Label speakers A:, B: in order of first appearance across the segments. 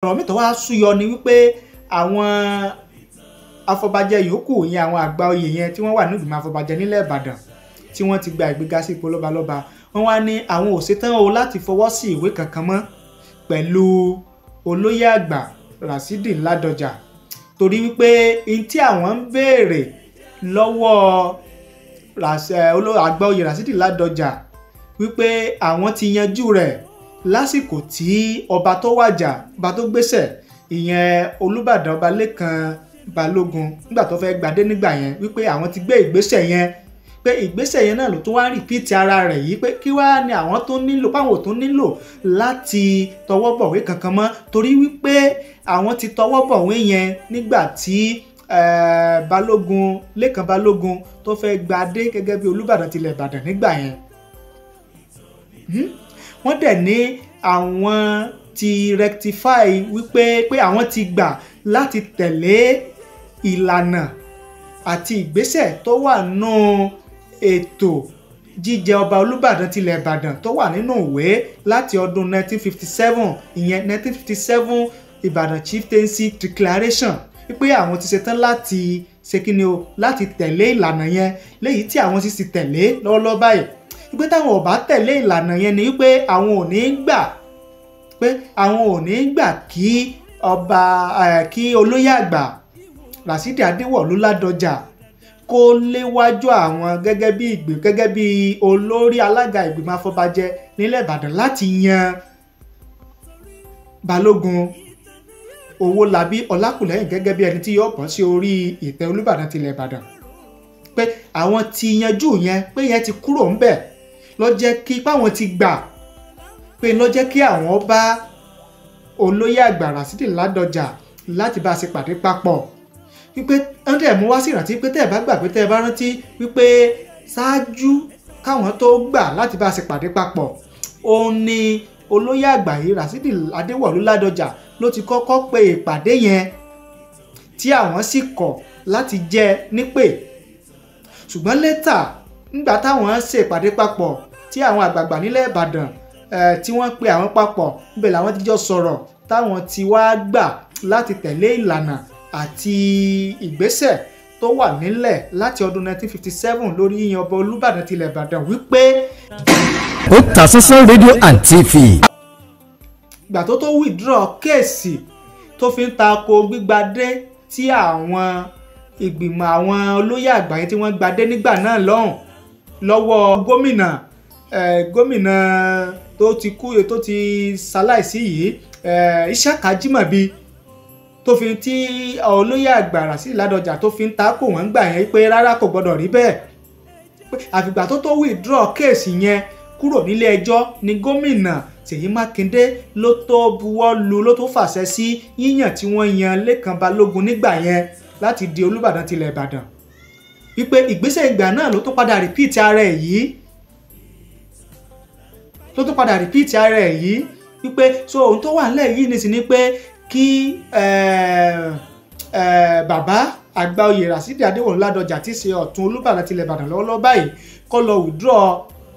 A: Ọ̀rọ̀ mi tó wá súyọ ni wípé àwọn afọbajẹ yòókù yẹn, àwọn àgbà oyè yẹn tí wọ́n wà ní ìgbìmọ̀ afọbajẹ nílẹ̀ Ìbàdàn tí wọ́n ti gba ìgbéga sí ipò lọ́balọ́ba, wọ́n wá ní àwọn ò ṣetán o láti fọwọ́ sí ìwé kankan mọ́ pẹ̀lú olóyè àgbà Ràṣídì Ládọjà, torí wípé n tí àwọn ń béèrè lọ́wọ́ àgbà oyè Ràṣídì Ládọjà wípé àwọn ti yanjú rẹ̀ lásìkò tí ọba tó wàjà, ọba tó gbéṣẹ̀, ìyẹn Olúbàdàn ọba Lékan Balógun, nígbà tó fẹ́ gbadé nígbà yẹn, wípé àwọn ti gbé ìgbésẹ̀ yẹn, pé ìgbésẹ̀ yẹn náà ló tún wá rìpíìtì ara rẹ̀ yìí, pé kí wá ni àwọn tó nílò, páwọn ò tún nílò láti tọwọ́ bọ̀wé kankan mọ́, torí wípé àwọn ti tọwọ́ bọ̀wé yẹn nígbà tí Balógun Lékan Balógun tó fẹ́ gbadé gẹ́gẹ́ bí Olúbàdàn tilẹ̀ Ìbàdàn nígbà yẹn. Wọ́n dẹ̀ ní àwọn ti rectify wípé pé àwọn ti gbà láti tẹ̀lé ìlànà àti ìgbésẹ̀ tó wà nù ètò jíjẹ ọba Olúbàdàn tilẹ̀ Ìbàdàn tó wà nínú ìwé láti ọdún 1957, ìyẹn 1957 Ìbàdàn Chieftaincy Declaration, wípé àwọn ti ṣetán láti ṣe kíni o, láti tẹ̀lé ìlànà yẹn, léyìí tí àwọn sì ti tẹ̀lé lọ́wọ́lọ́wọ́ báyìí, wípé táwọn ò bá tẹ̀lé ìlànà yẹn ni wípé àwọn ò ní gbà, pé àwọn ò ní gbà kí ọba kí olóyè àgbà Ràṣídì Adéwọ̀lú Ládọjà kó léwájú àwọn gẹ́gẹ́ bí gẹ́gẹ́ bí olórí alága ìgbìmọ̀ afọbajẹ nílẹ̀ Ìbàdàn láti yan Balógun Owólabí Ọlákùlẹ́hìn gẹ́gẹ́ bí ẹni tí yóò bọ́ sí orí ìtẹ́ Olúbàdàn tilẹ̀ Ìbàdàn, pé àwọn ti yanjú yẹn, pé yẹn ti kúrò ńbẹ̀, ló jẹ́ kí páwọn ti gbà pé ló jẹ́ kí àwọn bá olóyè àgbà Ràṣídì Ládọjà láti bá a ṣe pàdé papọ̀, wípé wọ́n dẹ̀ mú wá sí ìrántí pé tẹ́ ẹ bá gbà pé tẹ́ ẹ bá rántí wípé ṣáájú káwọn tó gbà láti bá a ṣe pàdé papọ̀, òun ni olóyè àgbà yìí Ràṣídì Adéwọ̀lú Ládọjà ló ti kọ́kọ́ pe ìpàdé yẹn tí àwọn sì kọ̀ láti jẹ́ nípè. Ṣùgbọ́n létà nígbà táwọn ṣe ìpàdé papọ̀ tí àwọn àgbààgbà nílẹ̀ Ìbàdàn tí wọ́n pe àwọn papọ̀, níbẹ̀ làwọn ti jọ sọ̀rọ̀ táwọn ti wá gbà láti tẹ̀lé ìlànà àti ìgbésẹ̀ tó wà nílẹ̀ láti ọdún 1957 lórí yíyan ọba Olúbàdàn tilẹ̀ Ìbàdàn wípé.
B: Otasansan rédíò and TV.
A: Ìgbà tó withdraw kéèsì tó fi ń tako gbígbadé tí àwọn ìgbìmọ̀ àwọn olóyè àgbáyé tí wọ́n gbadé nígbà náà lọ́hùn lọ́wọ́ gómìnà gómìnà tó ti kú tó ti ṣaláìsí yìí, Ìṣàkà Ajímọ̀bí, tó fi tí olóyè àgbà Ràṣídì Ládọjà tó fi ń takò wọ́n gbà yẹn pé rárá kò gbọ́dọ̀ rí bẹ́ẹ̀, àfìgbà tó withdraw kéèsì yẹn kúrò nílé ẹjọ́ ni gómìnà Ṣèyí Mákindé ló tó buwọ́ lu, ló tó fàṣẹ sí yíyàn tí wọ́n yan Lékan Balógun nígbà yẹn láti di Olúbàdàn tilẹ̀ Ìbàdàn, wípé ìgbésẹ̀ ìgbà náà ló tún padà repeat ara ẹ̀ yìí, ló tún padà repeat ara ẹ̀ yìí, wípé so ohun tó wà nílẹ̀ yìí ní sí ni pé kí bàbá àgbà oyè Ràṣídì Adéwọ̀lú Ládọjà tí í ṣe ọ̀tún Olúbàdàn tilẹ̀ Ìbàdàn lọ́wọ́lọ́wọ́ báyìí kó lọ withdraw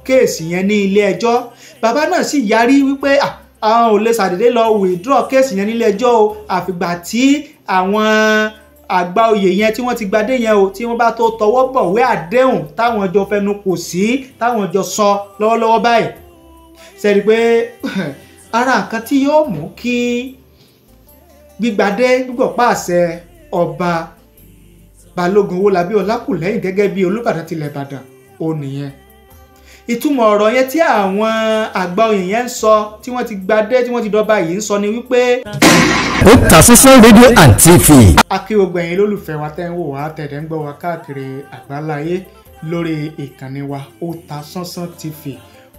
A: kéèsì yẹn ní ilé ẹjọ́. Bàbá náà sì yarí wípé àwọn ò lè ṣàdédé lọ withdraw kéèsì yẹn nílé ẹjọ́ o, àfìgbà tí àwọn àgbà oyè yẹn tí wọ́n ti gbadé yẹn o, tí wọ́n bá tó tọwọ́ bọ̀wé àdéhùn táwọn jọ fẹnu kò sí, táwọn jọ sọ lọ́wọ́lọ́wọ́ báyìí. Sẹ́ni pé ara nǹkan tí yóò mú kí gbígbadé gbígbọ̀pá àṣẹ ọba Balógun Owólabí Ọlákùlẹ́hìn gẹ́gẹ́ bí Olúbàdàn tilẹ̀ Ìbàdàn ó nìyẹn. Ìtumọ̀ ọ̀rọ̀ yẹn tí àwọn àgbà oyè yẹn ń sọ tí wọ́n ti gbadé tí wọ́n ti dọba yìí ń sọ ni wípé.
B: Otasansan rédíò and TV.
A: A kí gbogbo ẹ̀yin lólùfẹ́ wa tẹ́ ń wò wá tẹ̀dẹ̀ ń gbọ́ wa káàkiri àgbáláyé lórí ìkànnì wa Otasansan TV.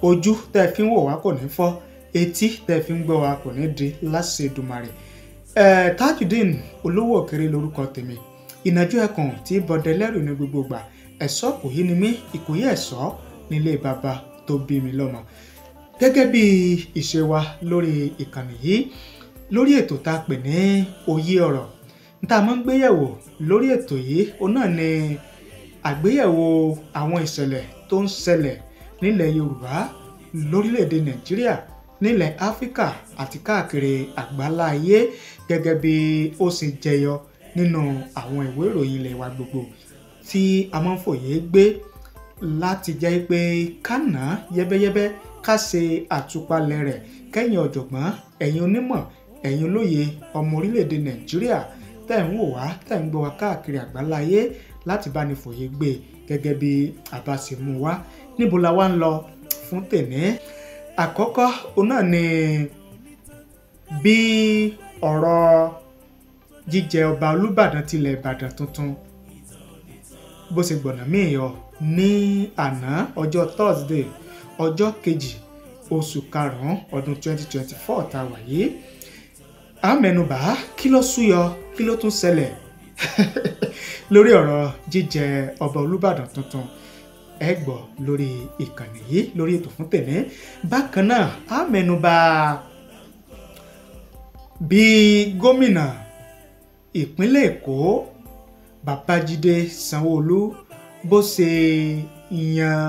A: Ojú tẹ́ fi ń wò wá kò ní fọ́, etí tẹ́ fi ń gbọ́ wa kò ní di láṣẹ Èdùmàrè. Tajudeen Olówó Òkèrè lórúkọ tèmi, ìnàjú ẹkùn tí bọdẹ lẹ́rù ní gbogbo ìgbà, ẹ̀ṣọ́ kò yí ni mí, ìkòyí ẹ̀ṣọ́ nílé bàbá tó bí mi lọ́mọ. Gẹ́gẹ́ bí ìṣe wa lórí ìkànnì yìí, lórí ètò tá a pè ní Òye Ọ̀rọ̀, tá a máa ń gbéyẹ̀wò lórí ètò yìí òun náà ni àgbéyẹ̀wò àwọn ìṣẹ̀lẹ̀ tó ń ṣẹlẹ̀ nílẹ̀ Yorùbá, lórílẹ̀‐èdè Nàìjíríà, nílẹ̀ Áfíríkà àti káàkiri àgbáńlá ayé gẹ́gẹ́ bí ó ṣe jẹyọ nínú àwọn ìwé ìròyìn ilẹ̀ wa gbogbo tí a máa ń fòye gbé láti jẹ́ pé ká nà á yẹ́bẹ́yẹ́bẹ́, ká ṣe àtúpalẹ̀ rẹ̀ kẹ́yìn ọ̀jọ̀gbọ́n, ẹ̀yin onímọ̀, ẹ̀yin olóye ọmọ orílẹ̀-èdè Nàìjíríà tẹ̀ ń wò wá, tẹ̀ ń gbọ́ wá káàkiri àgbáńlá ayé láti bá ní fòye gbé gẹ́gẹ́ bí àbá ṣe mú wá. Níbo la wá ń lọ fún tèmi? Àkọ́kọ́ òun náà ni bí ọ̀rọ̀ jíjẹ ọba Olúbàdàn tilẹ̀ Ìbàdàn tuntun bó ṣe gbọ̀nà míì yọ ní àná ọjọ́ Thursday ọjọ́ kejì oṣù karùn-ún ọdún 2024 tá a wà yìí. A mẹ́nubà kí ló súyọ, kí ló tún ṣẹlẹ̀ lórí ọ̀rọ̀ jíjẹ ọba Olúbàdàn tuntun. Ẹ gbọ́ lórí ìkànnì yìí lórí ètò fún tèmi. Bákan náà a mẹ́nubà bí gómìnà ìpínlẹ̀ Èkó Babájídé Sanwó-Olú bó ṣe yan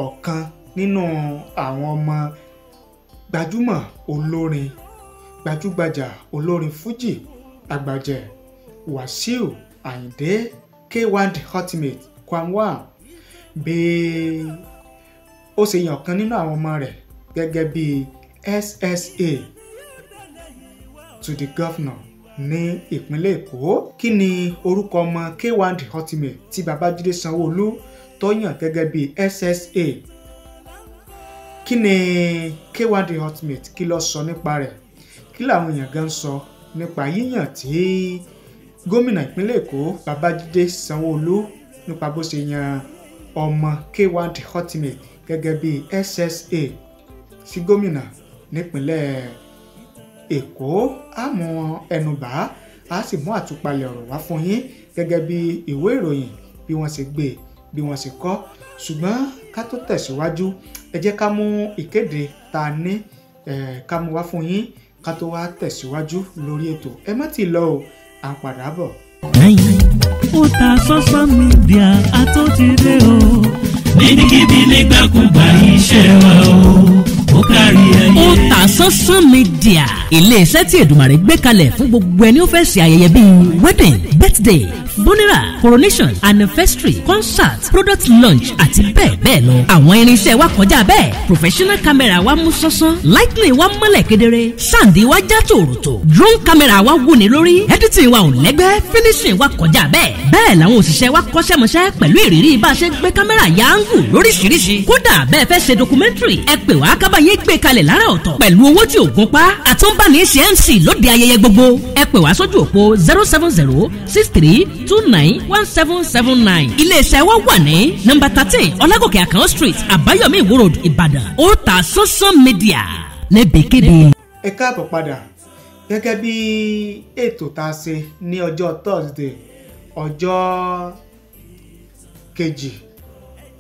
A: ọ̀kan nínú àwọn ọmọ gbajúmọ̀ olórin, gbajúgbajà olórin Fújì àgbàjẹ Wàsíù Àyìndé K1 The Ultimate Kwam1, bí ó ṣe yan ọ̀kan nínú àwọn ọmọ rẹ̀ gẹ́gẹ́ bí SSA to the governor ní ìpínlẹ̀ Èkó. Kí ni orúkọ ọmọ K1 The Ultimate tí Babájídé Sanwó-Olú tó yàn gẹ́gẹ́ bí SSA? Kí ni K1 The Ultimate kí ló sọ nípa rẹ̀? Kí làwọn èèyàn gan sọ nípa yíyàn tí gómìnà ìpínlẹ̀ Èkó Babájídé Sanwó-Olú nípa bó ṣe yan ọmọ K1 The Ultimate gẹ́gẹ́ bí SSA sí gómìnà nípínlẹ̀ Èkó? Á mú ẹnu bà á sì mú àtúpalẹ̀ ọ̀rọ̀ wá fún yín gẹ́gẹ́ bí ìwé ìròyìn bí wọ́n ṣe gbé bí wọ́n ṣe kọ. Ṣùgbọ́n ká tó tẹ̀síwájú, ẹ jẹ́ ká mú ìkéde tá a ní ká mú wá fún yín ká tó wá tẹ̀síwájú lórí ètò. Ẹ má ti lọ o, à ń padà bọ̀.
C: Otasansan Media àtúntìdé o. Níbikíbi nígbàkúgbà iṣẹ́ wa o, ó kárí ayé.
D: Otasansan Media, ilé-iṣẹ́ tí Èdùmàrè gbé kalẹ̀ fún gbogbo ẹni ó fẹ́ ṣe ayẹyẹ bíi wedding, birthday, funeral, coronation, anniversary, concert, product launch àti bẹ́ẹ̀ bẹ́ẹ̀ lọ. Àwọn irinṣẹ́ wa kọjá bẹ́ẹ̀. Professional camera wa mú sánsan, lightning wa mọ́lẹ̀ kedere, sound wa já tòròtò, drone camera wa wúni lórí, editing wa ò lẹ́gbẹ́, finishing wa kọjá bẹ́ẹ̀. Bẹ́ẹ̀ làwọn òṣìṣẹ́ wa kọ́ṣẹ́mọṣẹ́ pẹ̀lú ìrírí bá a ṣe gbé kámẹ́rà ya áńgù lóríṣiríṣi. Kódà bẹ́ẹ̀ fẹ́ ṣe documentary, ẹ pè wá kábàáyé gbé kalẹ̀ lára ọ̀tọ̀ pẹ̀lú owó tí ò gún pa. Àtúnbáni ṣe MC lóde ayẹyẹ gbogbo. Ẹ pè wá sójú òpó 07063291779. Iléeṣẹ́ wa wà ní nọ́mbà 13 Ọlágòkè Àkànó Street, Àbáyọ̀mí Ìwó Road, Ìbàdàn. Otasansan Media níbikíbi.
A: Ẹ káàbọ̀ padà. Gẹ́gẹ́ bí ètò tá a ṣe ní ọjọ́ Thursday ọjọ́ kejì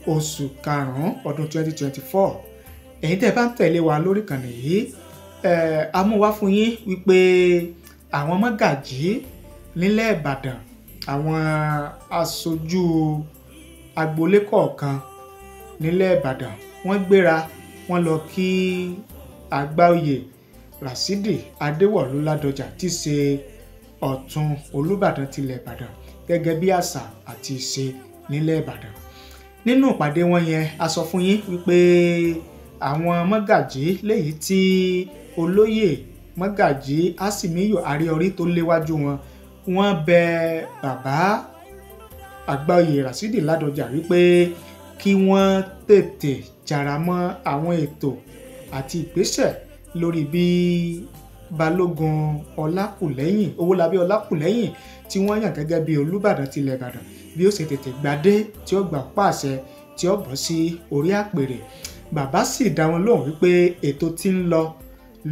A: oṣù karùn-ún ọdún 2024, ẹ̀yin tẹ́ bá ń tẹ̀lé wa lórí ìkànnì yìí, a mú wá fún yín wípé àwọn mọ́gàjí nílẹ̀ Ìbàdàn, àwọn aṣojú agboolé kọ̀ọ̀kan nílẹ̀ Ìbàdàn, wọ́n gbéra wọ́n lọ kí Àgbáoyè Ràṣídì Adéwọ̀lú Ládọjà tí ṣe ọ̀tún Olúbàdàn tilẹ̀ Ìbàdàn gẹ́gẹ́ bí àṣà àti ìṣe nílẹ̀ Ìbàdàn. Nínú ìpàdé wọn yẹn, a sọ fún yín wípé àwọn mọ́gàjí léyìí tí olóyè mọ́gàjí Asimiyu Àríọrí tó léwájú wọn, wọ́n bẹ bàbá Àgbáoyè Ràṣídì Ládọjà wípé kí wọ́n tètè jára mọ́ àwọn ètò àti ìgbésẹ̀ lórí bí Balógun Ọlákùlẹ́yìn Owólabí Ọlákùlẹ́yìn tí wọ́n yàn gẹ́gẹ́ bí Olúbàdàn tilẹ̀ Ìbàdàn bí ó ṣe tètè gbadé tí ó gbà pàṣẹ tí ó bọ́ sí orí àpèrè. Bàbá sì dá wọn lóhùn wípé ètò tí ń lọ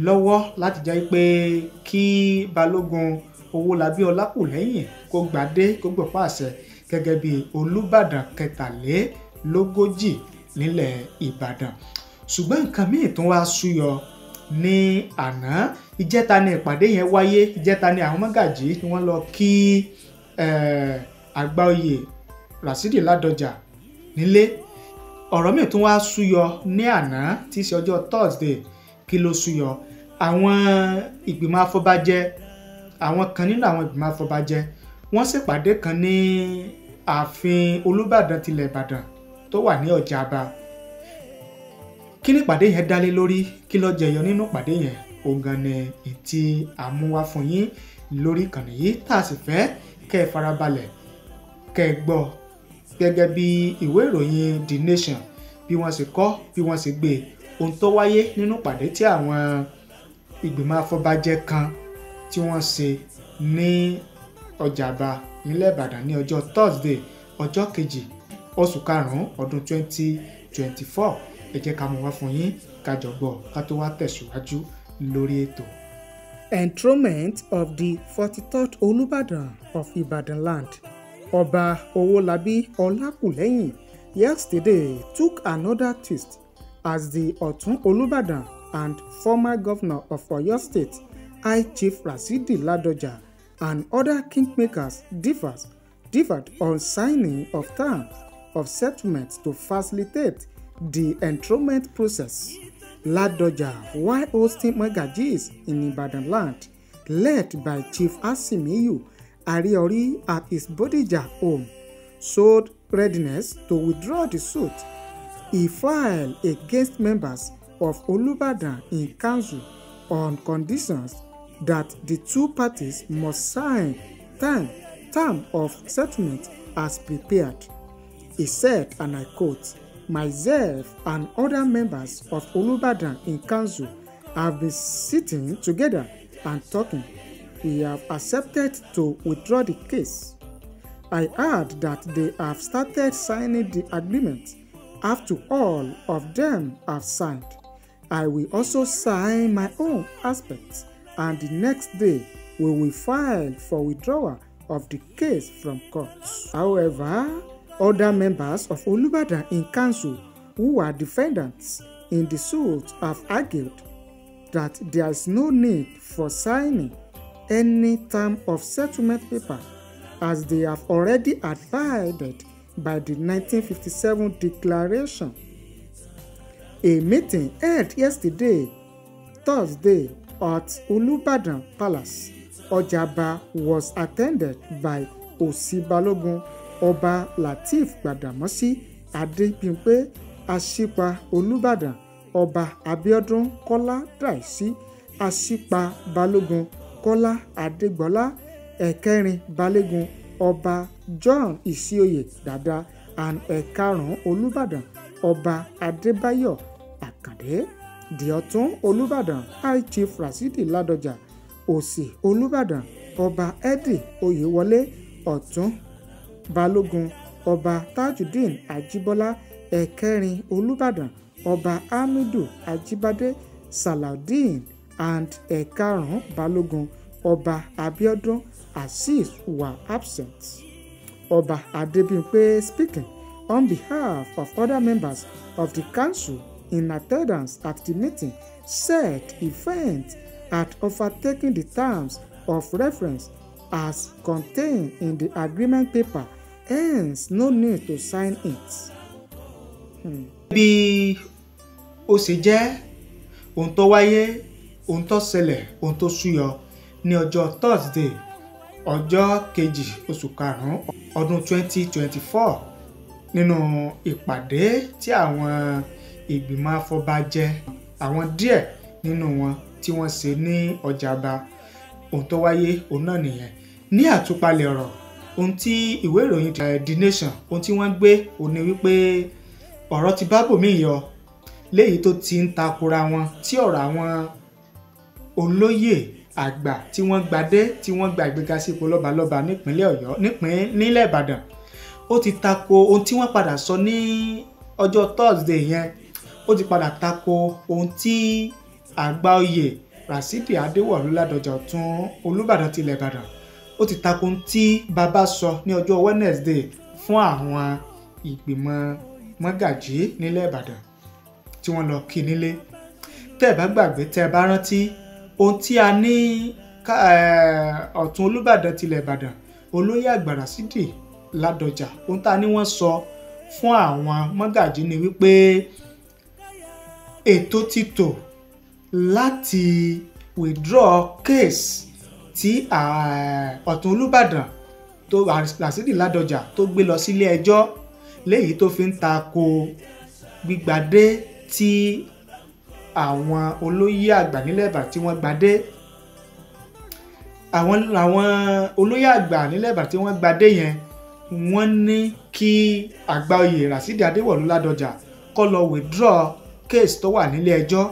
A: lọ́wọ́ láti jẹ́ pé kí Balógun Owólabí Ọlákùlẹ́yìn kó gbadé kó gbọ̀ pàṣẹ gẹ́gẹ́ bí Olúbàdàn 43 nílẹ̀ Ìbàdàn. Ṣùgbọ́n nǹkan míì tún wá súyọ ní àná. Ìjẹta ni ìpàdé yẹn wáyé. Ìjẹta ni àwọn mọ́gàjí ni wọ́n lọ kí Àgbáoyè Ràṣídì Ládọjà nílé. Ọ̀rọ̀ míì tún wá súyọ ní àná tí í ṣe ọjọ́ Thursday Kí ló súyọ? Àwọn ìgbìmọ̀ afọbajẹ, àwọn kan nínú àwọn ìgbìmọ̀ afọbajẹ wọ́n ṣèpàdé kan ní ààfin Olúbàdàn tilẹ̀ Ìbàdàn tó wà ní Ọ̀jà'ba. Kí ni ìpàdé yẹn dálé lórí? Kí ló jẹyọ nínú ìpàdé yẹn? Ògan ni ìtì àmúwá fún yín lórí ìkànnì yìí, tá a sì fẹ́ kẹ́ ẹ farabalẹ̀ kẹ́ ẹ gbọ́ gẹ́gẹ́ bí ìwé ìròyìn The Nation bí wọ́n ṣe kọ, bí wọ́n ṣe gbé ohun tó wáyé nínú ìpàdé tí àwọn ìgbìmọ̀ afọbajẹ kan tí wọ́n ṣe ní Ọ̀jà'ba nílẹ̀ Ìbàdàn ní ọjọ́ Thursday, ọjọ́ kejì oṣù karùn-ún ọdún 2024. Ẹ jẹ́ ká mú wá fún yín, ká jọ gbọ́ ká tó wá tẹ̀síwájú lórí ètò. Enthronement of the 43rd Olubadan of Ibadan land, Ọba Owolabi Olakulehin, yesterday took another twist as the Ọ̀tún Olubadan and former governor of Oyo State, High Chief Rasidi Ladoja, and other kingmakers differed on signing of terms of settlement to facilitate the enthronement process. Ladoja, while hosting Mogajis in Ibadan land, led by Chief Asimiyu Ariori at his Bodija home, showed readiness to withdraw the suit he filed against members of Olubadan in council on conditions that the two parties must sign term of settlement as prepared. He said, and I quote, "Myself and other members of Olubadan in council have been sitting together and talking. We have accepted to withdraw the case. I add that they have started signing the agreement after all of them have signed. I will also sign my own aspects, and the next day we will file for withdrawal of the case from court." However, other members of Olubadan in council who are defendants in the suit have argued that there is no need for signing any term of settlement paper, as they have already abided by the 1957 declaration. A meeting held yesterday, Thursday, at Olubadan Palace, Ọ̀jà'ba, was attended by Òsì Balógun, Ọba Lateef Gbàdàmọ́sí Adébímpé, Aṣípa Olúbàdàn, Ọba Abíọ́dún Kọ́lá Dàísí, Aṣípa Balógun Kọ́lá Adégbọlá, Ẹ̀kẹrin Balógun, Ọba John Ìsíoyè Dàda, and Ẹ̀karùn-ún Olúbàdàn, Ọba Adébáyọ̀ Àkàndé. The Ọ̀tún Olúbàdàn, High Chief Rasidi Ladoja, Òsì Olúbàdàn, Ọba Eddie Oyèwọlé, Ọ̀tún Balógun, Ọba Tajudeen Ajíbọ́lá, Ẹ̀kẹrin Olúbàdàn, Ọba Hamidu Ajíbádé Salaudeen, and Ẹ̀karùn-ún Balógun, Ọba Abiodun Azeez were absent. Ọba Adebimpe, speaking on behalf of other members of the council in attendance at the meeting, said events had overtaken the terms of reference as contained in the agreement paper, hence no need to sign it. Bí ó ṣe jẹ́, ohun tó wáyé, ohun tó ṣẹlẹ̀, ohun tó súyọ ní ọjọ́ Thursday, ọjọ́ kejì oṣù karùn-ún ọdún 2024, nínú ìpàdé tí àwọn ìgbìmọ̀ afọbajẹ, àwọn díẹ̀ nínú wọn tí wọ́n ṣe ní Ọ̀jà'ba, ohun tó wáyé òun náà nìyẹn. Ní àtúpalẹ̀ ọ̀rọ̀, ohun tí ìwé ìròyìn The Nation, ohun tí wọ́n gbé òun ni wípé ọ̀rọ̀ ti bá bòmí yọ léyìí tó ti ń takora wọn, tí ọ̀rọ̀ àwọn olóyè àgbà tí wọ́n gbadé, tí wọ́n gba ìgbéga sí ipò lọ́balọ́ba nípínlẹ̀ Ọ̀yọ́, nílẹ̀ Ìbàdàn, ó ti tako ohun tí wọ́n padà sọ ní ọjọ́ Thursday yẹn. Ó ti padà tako ohun tí àgbà oyè Rasidi Adéwọ̀lú Ládọjà, Ọ̀tún Olúbàdàn tilẹ̀ Ìbàdàn, ó ti tako ohun tí bàbá sọ ní ọjọ́ Wednesday fún àwọn ìgbìmọ̀ mọ́gàjí nílẹ̀ Ìbàdàn tí wọ́n lọ kí nílé. Tẹ́ ẹ bá gbàgbé, tẹ́ ẹ bá rántí, ohun tí a ní Ọ̀tún Olúbàdàn tilẹ̀ Ìbàdàn, olóyè àgbà Rasidi Ládọjà, ohun tá a ní wọ́n sọ fún àwọn mọ́gàjí ni wípé ètò ti tò láti withdraw case tí Ọ̀tún Olúbàdàn tó Ràṣídì Ládọjà tó gbé lọ sílé ẹjọ́, léyìí tó fi ń tako gbígbadé tí àwọn olóyè àgbà nílẹ̀ Ìbàdàn tí wọ́n gbadé. Àwọn olóyè àgbà nílẹ̀ Ìbàdàn tí wọ́n gbadé yẹn, wọ́n ní kí àgbà oyè Ràṣídì Adéwọ̀lú Ládọjà kó lọ withdraw case tó wà nílé ẹjọ́.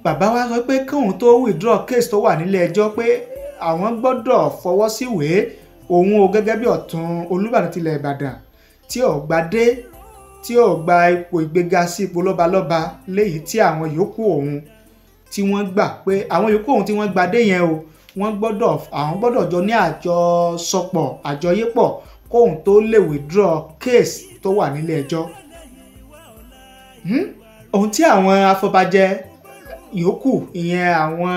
A: Bàbá wa sọ pé kóun tó withdraw case tó wà nílé ẹjọ́ pé àwọn gbọ́dọ̀ fọwọ́ síwèé òun o gẹ́gẹ́ bí Ọ̀tún Olúbàdàn tilẹ̀ Ìbàdàn tí ò gbadé, tí ò gba ipò ìgbéga sí ipò lọ́balọ́ba, léyìí tí àwọn yòókù òun tí wọ́n gbà pé àwọn yòókù òun tí wọ́n gbadé yẹn o, wọ́n gbọ́dọ̀ àwọn gbọ́dọ̀ jọ ní àjọsọpọ̀ àjọyépọ̀ kóun tó lè withdraw case tó wà nílé ẹjọ́. Ohun tí àwọn afọbajẹ yòókù, ìyẹn àwọn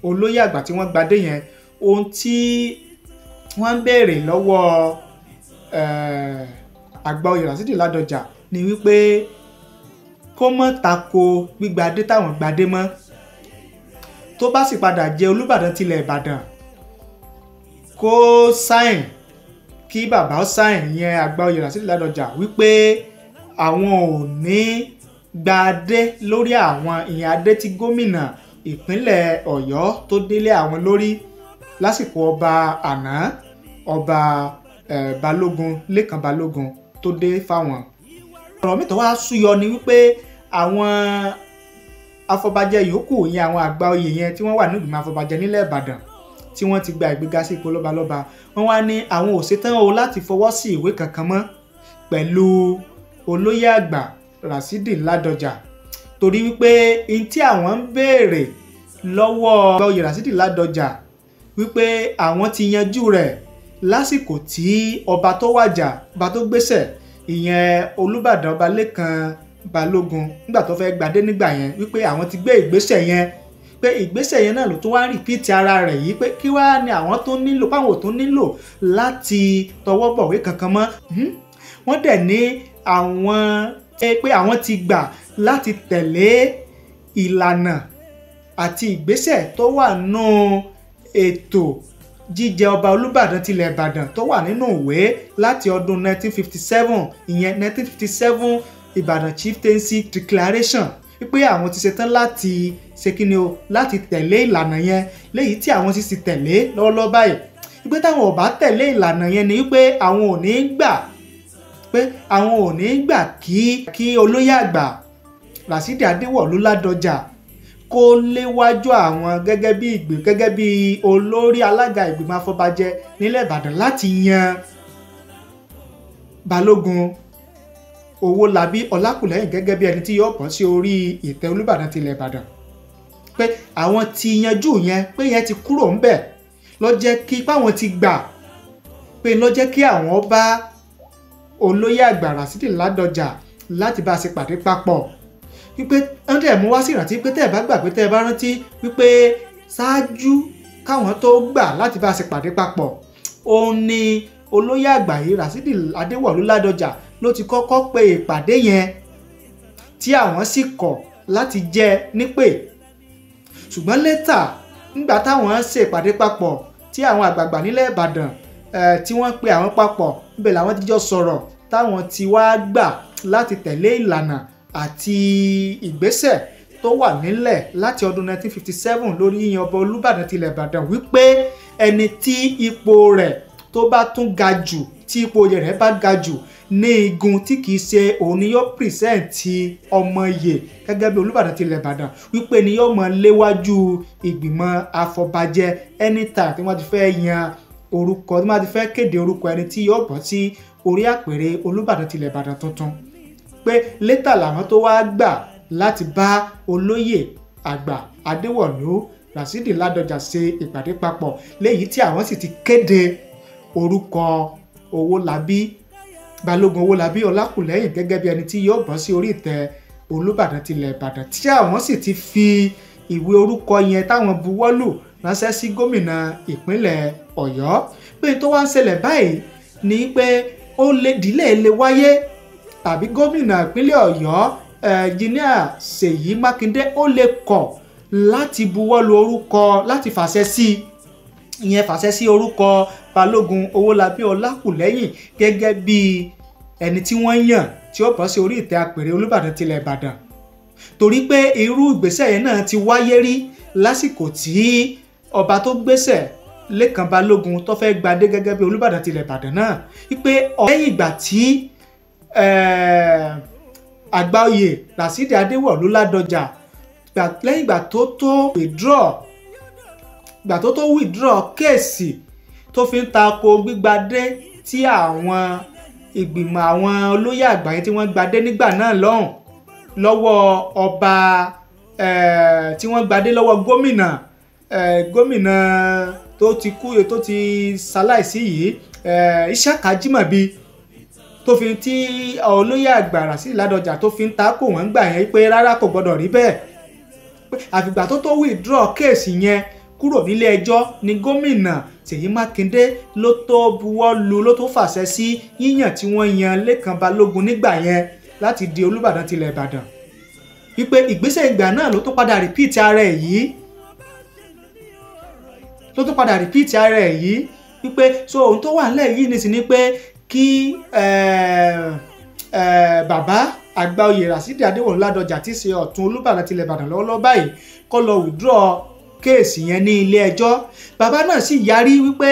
A: olóyè àgbà tí wọ́n gbadé yẹn, ohun tí wọ́n ń béèrè lọ́wọ́ àgbà oyè Ràṣídì Ládọjà ni wípé kó má tako gbígbadé táwọn gbadé mọ́, tó bá sì padà jẹ Olúbàdàn tilẹ̀ Ìbàdàn kó sáìn, kí bàbá ó sáìn, ìyẹn àgbà oyè Ràṣídì Ládọjà, wípé àwọn ò ní gba adé lórí àwọn, ìyẹn adé tí gómìnà ìpínlẹ̀ Ọ̀yọ́ tó délé àwọn lórí lásìkò ọba àná, ọba Balógun Lékan Balógun tó dé fáwọn. Ọ̀rọ̀ mi tó wá súyọ ni wípé àwọn afọbajẹ yòókù, ìyẹn àwọn àgbà oyè yẹn tí wọ́n wà ní ìgbìmọ̀ afọbajẹ nílẹ̀ Ìbàdàn tí wọ́n ti gba ìgbéga sí ipò lọ́balọ́ba, wọ́n wá ní àwọn ò ṣetán o láti fọwọ́ sí ìwé kankan mọ́ pẹ̀lú olóyè àgbà Ràṣídì Ládọjà, torí wípé n tí àwọn ń béèrè lọ́wọ́ oyè Ràṣídì Ládọjà wípé àwọn ti yanjú rẹ̀ lásìkò tí ọba tó wàjà, ọba tó gbéṣẹ̀, ìyẹn Olúbàdàn ọba Lékan Balógun nígbà tó fẹ́ gbadé nígbà yẹn, wípé àwọn ti gbé ìgbésẹ̀ yẹn, pé ìgbésẹ̀ yẹn náà ló tún wá rìpíìtì ara rẹ̀ yìí, pé kí wá ni àwọn tó nílò, páwọn ò tún nílò láti tọwọ́ bọ̀wé kankan mọ́. Wọ́n dẹ̀ ní àwọn pé àwọn ti gbà láti tẹ̀lé ìlànà àti ìgbésẹ̀ tó wà nù ètò jíjẹ ọba Olúbàdàn tilẹ̀ Ìbàdàn tó wà nínú ìwé láti ọdún 1957, ìyẹn 1957 Ìbàdàn Chieftaincy Declaration, wípé àwọn ti ṣetán láti ṣe kíni o, láti tẹ̀lé ìlànà yẹn, léyìí tí àwọn sì ti tẹ̀lé lọ́wọ́lọ́wọ́ báyìí, wípé táwọn ò bá tẹ̀lé ìlànà yẹn ni wípé àwọn ò ní gbà, pé àwọn ò ní gbà kí olóyè àgbà Ràṣídì Adéwọ̀lú Ládọjà kó léwájú àwọn gẹ́gẹ́ bí gẹ́gẹ́ bí olórí alága ìgbìmọ̀ afọbajẹ nílẹ̀ Ìbàdàn láti yan Balógun Owólabí Ọlákùlẹ́hìn gẹ́gẹ́ bí ẹni tí yóò bọ́ sí orí ìtẹ́ Olúbàdàn tilẹ̀ Ìbàdàn, pé àwọn ti yanjú yẹn, pé yẹn ti kúrò ńbẹ̀, ló jẹ́ kí páwọn ti gbà pé ló jẹ́ kí àwọn bá olóyè àgbà Ràṣídì Ládọjà láti bá a ṣe pàdé papọ̀, wípé wọ́n dẹ̀ mú wá sí ìrántí pé tẹ́ ẹ bá gbàgbé, tẹ́ ẹ bá rántí wípé ṣáájú káwọn tó gbà láti bá a ṣe pàdé papọ̀, òun ni olóyè àgbà yìí Ràṣídì Adéwọ̀lú Ládọjà ló ti kọ́kọ́ pe ìpàdé yẹn tí àwọn sì kọ̀ láti jẹ́ nípè. Ṣùgbọ́n létà nígbà táwọn ṣe ìpàdé papọ̀ tí àwọn àgbààgbà nílẹ̀ Ìbàdàn tí wọ́n pe àwọn papọ̀, níbẹ̀ làwọn ti jọ sọ̀rọ̀ táwọn ti wá gbà láti tẹ̀lé ìlànà àti ìgbésẹ̀ tó wà nílẹ̀ láti ọdún 1957 lórí yíyan ọba Olúbàdàn tilẹ̀ Ìbàdàn, wípé ẹni tí ipò rẹ̀ tó bá tún ga jù, tí ipò rẹ̀ bá ga jù ní igun tí kìí ṣe òun ni yóò pìrìsẹ́ǹtì ọmọye gẹ́gẹ́ bí Olúbàdàn tilẹ̀ Ìbàdàn, wípé ni yóò mọ léwájú ìgbìmọ̀ afọbajẹ anytime tí wọ́n ti fẹ́ yan orúkọ, tí wọ́n ti fẹ́ kéde orúkọ ẹni tí yóò bọ́ sí orí àpèrè Olúbàdàn tilẹ̀ Ìbàdàn tuntun, pé létà làwọn tó wá gbà láti bá olóyè àgbà Adéwọ̀lú Ràṣídì Ládọjà ṣe ìpàdé papọ̀, léyìí tí àwọn sì ti kéde orúkọ Owólabí Balógun Owólabí Ọlákùlẹ́hìn gẹ́gẹ́ bí ẹni tí yóò bọ́ sí orí ìtẹ́ Olúbàdàn tilẹ̀ Ìbàdàn, tí àwọn sì ti fi ìwé orúkọ yẹn táwọn buwọ́lù ránṣẹ́ sí gómìnà ìpínlẹ̀ Ọ̀yọ́. Pé tó wá ń ṣẹlẹ̀ báyìí ni pé ó lè dílé lè wáyé tàbí gómìnà ìpínlẹ̀ Ọ̀yọ́ Ẹnjìníà Ṣèyí Mákindé ó lè kọ̀ láti buwọ́lu orúkọ láti fàṣẹ sí ìyẹn fàṣẹ sí orúkọ Balógun Owólabí Ọlákùlẹ́yìn gẹ́gẹ́ bí ẹni tí wọ́n yàn tí ó bọ́ sí orí ìtẹ́ àpèrè Olúbàdàn tilẹ̀ Ìbàdàn, torí pé irú ìgbésẹ̀ yẹn náà ti wáyé rí lásìkò tí ọba tó gbésẹ̀ Lékan Balógun tó fẹ́ gbadé gẹ́gẹ́ bí Olúbàdàn tilẹ̀ Ìbàdàn náà, wípé lẹ́yìn ìgbà tí Àgbáoyè Ràṣídì Adéwọ̀lú Ládọjà lẹ́yìn ìgbà tó tó withdraw kéèsì tó fi ń tako gbígbadé tí àwọn ìgbìmọ̀ àwọn olóyè àgbáyé tí wọ́n gbadé nígbà náà lọ́hùn lọ́wọ́ ọba tí wọ́n gbadé lọ́wọ́ gómìnà gómìnà tó ti kú tó ti ṣaláìsí yìí Ìṣàkà Ajímọ̀bí, tó fi tí olóyè àgbà Ràṣídì Ládọjà tó fi ń takò wọ́n gbà yẹn pé rárá kò gbọ́dọ̀ rí bẹ́ẹ̀. Àfìgbà tó withdraw kéèsì yẹn kúrò nílé ẹjọ́ ni gómìnà Ṣèyí Mákindé ló tó buwọ́ lu ló tó fàṣẹ sí yíyàn tí wọ́n yan Lékan Balógun nígbà yẹn láti di Olúbàdàn tilẹ̀ Ìbàdàn. Wípé ìgbésẹ̀ ìgbà náà ló tó padà repeat ara ẹ̀ yìí ló tó padà repeat ara ẹ̀ yìí wípé so ohun tó wà nílẹ̀ yìí nísìnyí pé kí bàbá Àgbáoyè Ràṣídì Adéwọ̀lú Ládọjà tí í ṣe ọ̀tún Olúbàdàn tilẹ̀ Ìbàdàn lọ́wọ́lọ́wọ́ báyìí kó lọ withdraw kéèsì yẹn ní ilé ẹjọ́. Bàbá náà sì yarí wípé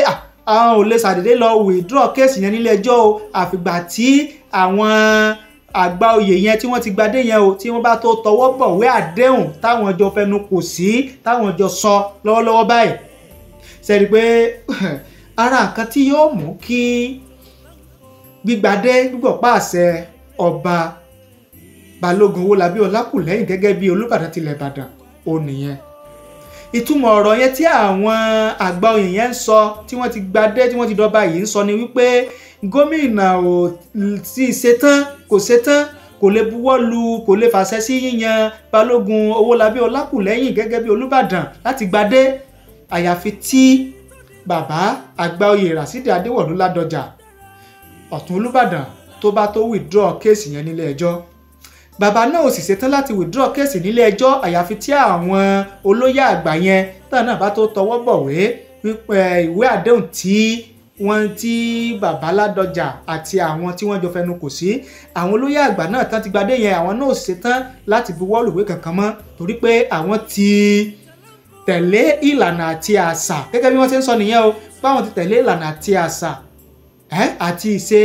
A: àwọn ò lè ṣàdédé lọ withdraw kéèsì yẹn nílé ẹjọ́ o, àfìgbà tí àwọn Àgbáoyè yẹn tí wọ́n ti gbadé yẹn o tí wọ́n bá tó tọwọ́ bọ̀wé àdéhùn táwọn jọ fẹnu kò sí táwọn jọ sọ lọ́wọ́lọ́wọ́ báyìí. Ṣẹ́ni pé ara nǹkan tí yóò mú kí gbígbadé gbígbọ̀pá àṣẹ ọba Balógun Owólabí Ọlákùlẹ́yìn gẹ́gẹ́ bí Olúbàdàn tilẹ̀ Ìbàdàn ó nìyẹn. Ìtumọ̀ ọ̀rọ̀ yẹn tí àwọn Àgbáoyè yẹn ń sọ tí wọ́n ti gbadé tí wọ́n ti dọba yìí ń sọ ni wípé gómìnà ò tí ì ṣetán kò ṣetán kò lè buwọ́ lu kò lè fàṣẹ sí yíyan Balógun Owólabí Ọlákùlẹ́yìn gẹ́gẹ́ bí Olúbàdàn láti gbadé àyàfi tí bàbá Àgbáoyè Ràṣídì Adéwọ̀lú Ládọjà ọ̀tún Olúbàdàn tó bá tó withdraw kéèsì yẹn nílé ẹjọ́. Bàbá náà ò sì ṣetán láti withdraw kéèsì nílé ẹjọ́ àyàfi tí àwọn olóyè àgbà yẹn táwọn náà bá tó tọwọ́ bọ̀wé ìwé àdéhùn tí wọ́n tí bàbá Ládọjà àti àwọn tí wọ́n jọ fẹnu kò sí. Àwọn olóyè àgbà náà tán ti gbadé yẹn àwọn náà ò ṣetán láti buwọ́ lùwé kankan mọ́ torí pé àwọn ti tẹ̀lé ìlànà àti àṣà gẹ́gẹ́ bí wọ́n ṣe ń sọ nìyẹn o, báwọn ti tẹ̀lé ìlànà àti àṣà àti ìṣe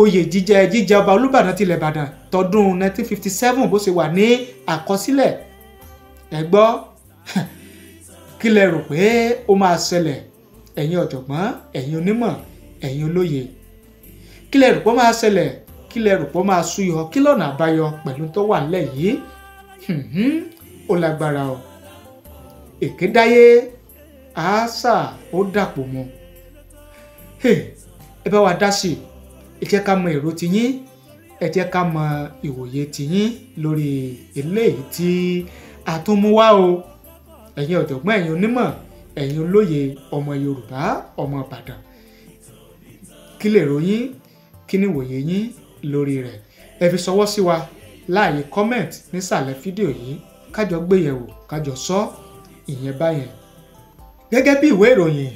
A: oyè jíjẹ ọba Olúbàdàn tilẹ̀ Ìbàdàn tọdún 1957 bó ṣe wà ní àkọsílẹ̀. Ẹ gbọ́ kí lẹ rò pé ó máa ṣẹlẹ̀ ẹ̀yin ọ̀jọ̀gbọ́n, ẹ̀yin onímọ̀, ẹ̀yin olóye? Kí lẹ rò pé ó máa ṣẹlẹ̀? Kí lẹ rò pé ó máa súyọ? Kí lọ́nà àbáyọ pẹ̀lú tó wà nílẹ̀ yìí? Ó lágbára o. Èké dáyé àásà ó dàpọ̀ mọ́. Ẹ bá wa dá sí i, ẹ jẹ́ ká mọ èrò tiyín, ẹ jẹ́ ká mọ ìwòye tiyín lórí eléyìí tí a tún mú wá o. Ẹ̀yin ọ̀jọ̀gbọ́n, ẹ̀yin onímọ̀, ẹ̀yin olóye, ọmọ Yorùbá, ọmọ Ìbàdàn, kí lè ròyìn, kí ni ìwòye yín lórí rẹ̀? Ẹ fi ṣọwọ́ sí wa láàyè comment nísàlẹ̀ fídíò yìí, kájọ gbéyẹ̀wò, kájọ sọ ìyẹn báyẹn. Gẹ́gẹ́ bí ìwé ìròyìn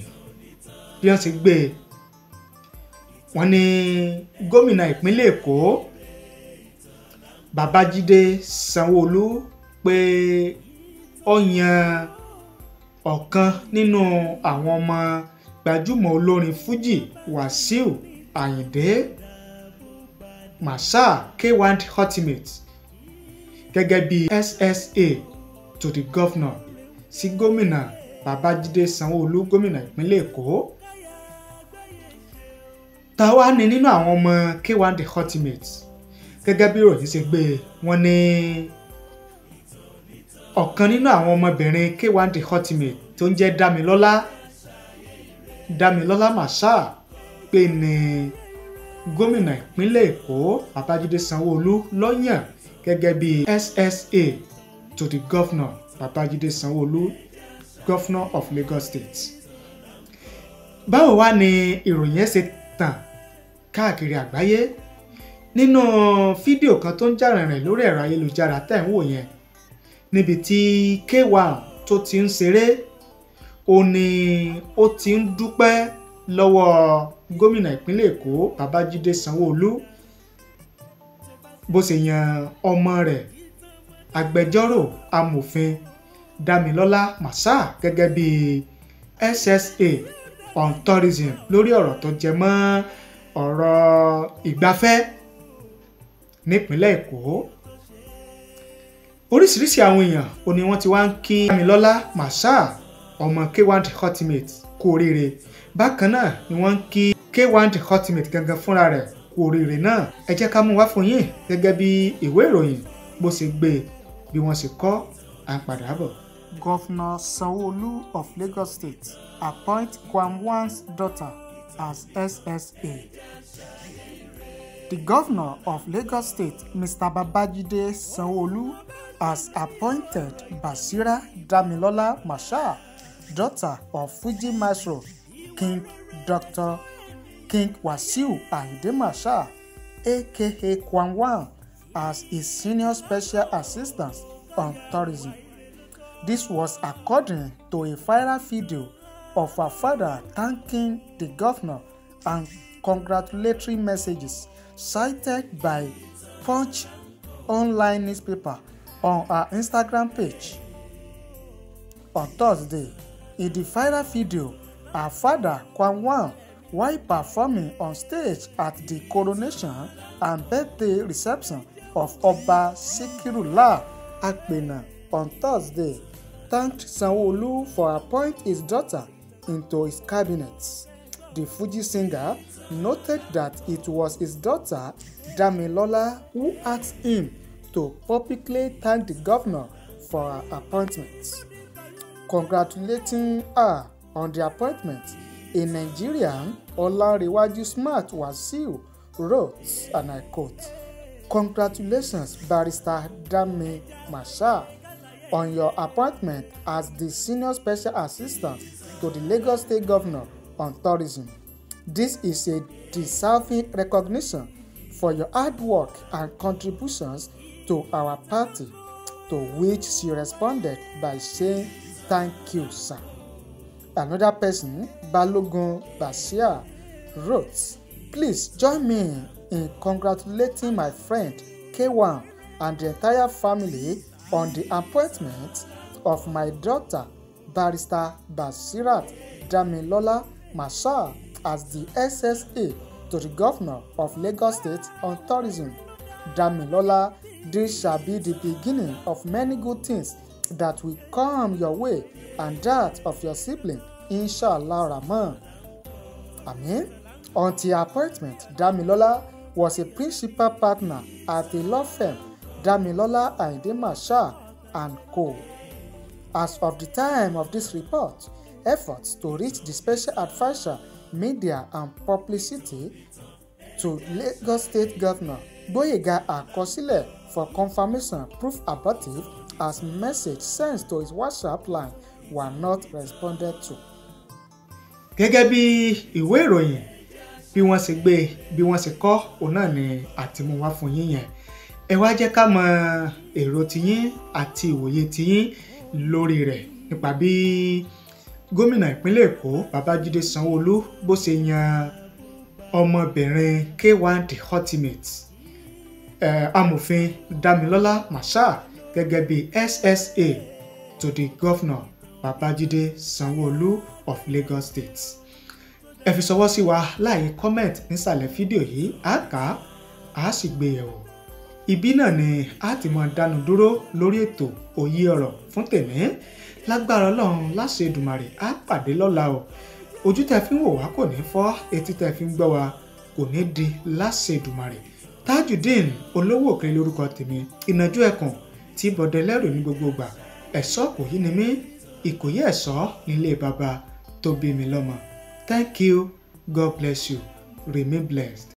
A: bí wọ́n ti gbé e, wọ́n ní gómìnà ìpínlẹ̀ Èkó Babájídé Sanwó-Olú pé ó yan ọ̀kan nínú àwọn ọmọ gbajúmọ̀ olórin Fújì Wàsíù Àyìndé Marshal K1 Ultimate gẹ́gẹ́ bí SSA to the governor sí gómìnà Babájídé Sanwó-Olú gómìnà ìpínlẹ̀ Èkó. Táwa ni nínú àwọn ọmọ K1 The Ultimate gẹ́gẹ́ bí ìròyìn ṣe gbé, wọ́n ní ọ̀kan nínú àwọn ọmọbìnrin K1 The Ultimate tó ń jẹ́ Dámilọ́lá Marshal pé ní gómìnà ìpínlẹ̀ Èkó Babájídé Sanwó-Olú ló yàn gẹ́gẹ́ bí SSA to the governor Babájídé Sanwó-Olú, governor of Lagos State. Báwo wá ni ìròyìn ẹ̀ ṣe tàn káàkiri àgbáyé? Nínú fídíò kan tó ń jà rìnrìn lórí ẹ̀rọ ayélujára tẹ̀ ń wò yẹn, níbi tí K1 tó ti ń ṣeré, ó ní ó ti ń dúpẹ́ lọ́wọ́ gómìnà ìpínlẹ̀ Èkó Babájídé Sanwó-Olú bó ṣe yan ọmọ rẹ̀ agbẹjọ́rò amòfin Dámilọ́lá Marshal gẹ́gẹ́ bí SSA on tourism lórí ọ̀rọ̀ tó jẹ mọ́ ọ̀rọ̀ ìgbafẹ́ nípínlẹ̀ Èkó. Oríṣiríṣi àwọn èèyàn ò ní wọ́n ti wá ń kí Dámilọ́lá Marshal ọmọ K1 The Ultimate kú oríire. Bákan náà ni wọ́n ń kí K1 The Ultimate gangan fúnra rẹ̀ kú oríire náà. Ẹ jẹ́ ká mú wá fún yín gẹ́gẹ́ bí ìwé ìròyìn bó ṣe gbé bí wọ́n ṣe kọ, à ń padà bọ̀.
E: Governor Sanwo-Olu of Lagos State appoint Kwam1's daughter as SSA. The governor of Lagos State, Mr. Babajide Sanwo-Olu, has appointed Basira Damilola Marshal, daughter of Fuji maestro King Dr. King Wasiu Ayinde Marshal, aka Kwam1, as his senior special assistant on tourism. This was according to a viral video of her father thanking the governor and congratulatory messages cited by Punch online newspaper on her Instagram page. On Thursday, in the viral video, her father, Kwam1, while performing on stage at the coronation and birthday reception of Oba Sikirullah Apena on Thursday, thanked Sanwo-Olu for appointing his daughter into his cabinet. The Fuji singer noted that it was his daughter, Damilola, who asked him to publicly thank the governor for her appointment. Congratulating her on the appointment, a Nigerian, Olanrewaju Smart Wasiu, wrote, and I quote, "Congratulations, Barrister Dami Marshal, on your appointment as the Senior Special Assistant to the Lagos State Governor on Tourism. This is a deserving recognition for your hard work and contributions to our party," to which she responded by saying, "Thank you, sir." Another person, Balogun Bashir, wrote, "Please join me in congratulating my friend K1 and the entire family on the appointment of my daughter, Barrister Basirat Damilola Marshal, as the SSA to the Governor of Lagos State on Tourism. Damilola, this shall be the beginning of many good things that will come your way and that of your sibling, Inshallah Rahman." Amen. Until appointment, Damilola was a principal partner at the law firm Damilola Ayinde Marshal and Co. As of the time of this report, efforts to reach the special advisor, media and publicity to Lagos State Governor Gboyega Akosile for confirmation proof abortive as message sent to his WhatsApp line were not responded to.
A: Gẹ́gẹ́ bí ìwé ìròyìn bí wọ́n ṣe gbé bí wọ́n ṣe kọ, òun náà ni àtìmú wá fún yín yẹn. Ẹ wá jẹ́ ká mọ èrò tiyín àti ìwòye tiyín lórí rẹ̀ nípa bí gómìnà ìpínlẹ̀ Èkó Babájídé Sanwó-Olú bó ṣe yan ọmọbìnrin K1 The Ultimate, amòfin Dámilọ́lá Marshal gẹ́gẹ́ bí SSA to the Governor Babájídé Sanwó-Olú of Lagos State. Ẹ fi ṣọwọ́ sí wa láàyè comment nísàlẹ̀ fídíò yìí, á kà á, á sì gbé yẹ̀wò. Ibi náà ni a ti máa dánu dúró lórí ètò Òye Ọ̀rọ̀ fún tèmi. Lágbára Ọlọ́run láṣẹ Èdùmàrè, á pàdé lọ́la o. Ojú tẹ́ fi ń wò wá kò ní fọ́, etí tẹ́ fi ń gbọ́ wa kò ní di láṣẹ Èdùmàrè. Tajudeen Olówó Òkèrè lórúkọ tèmi, ìnàjú ẹkùn tí bọ̀dẹ̀ lẹ́rù ní gbogbo ìgbà. Ẹ̀ṣọ́ kò yí ni mí, Ìkòyí ẹ̀ṣọ́ nílé bàbá tó bí mi lọ́mọ. Thank you, God bless you, remain blessed.